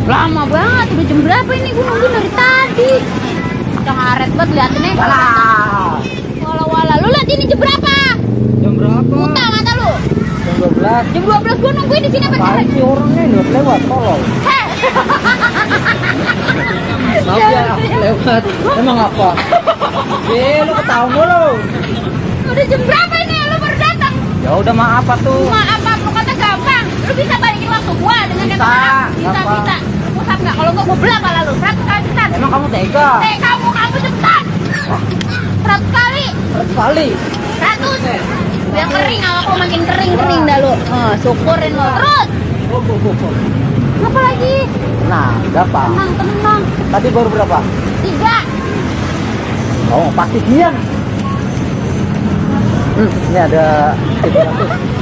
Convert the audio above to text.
Lama banget, udah jam berapa ini? Gue nunggu dari tadi. Udah ngaret banget liatinnya. Wala-wala, lu liat ini jam berapa? Jam berapa? Buta mata lu. Jam 12. Jam 12 gue nungguin di sini sampai sore. Apaan sih orangnya udah lewat, tolong. Heh. Maaf ya, lewat. Emang apa? Lu ketahuan mulu. Udah jam berapa ini? Lu baru datang. Ya udah maaf tuh. Maaf, lu kata gampang. Lu bisa balikin waktu gua dengan kata maaf. Bisa, gampang. bisa. Pusat nggak? Kalau gua belah kepala lu. 100 kali cepetan. Emang kamu tega? Kamu cepetan. 100 kali. Kali. 100. Biar kering, awak lu makin kering dah lu. Syukurin lu. Terus. Apa lagi? Nah, berapa? Tenang. Tadi baru berapa? 3. Oh, pasti diam. Ini ada 700.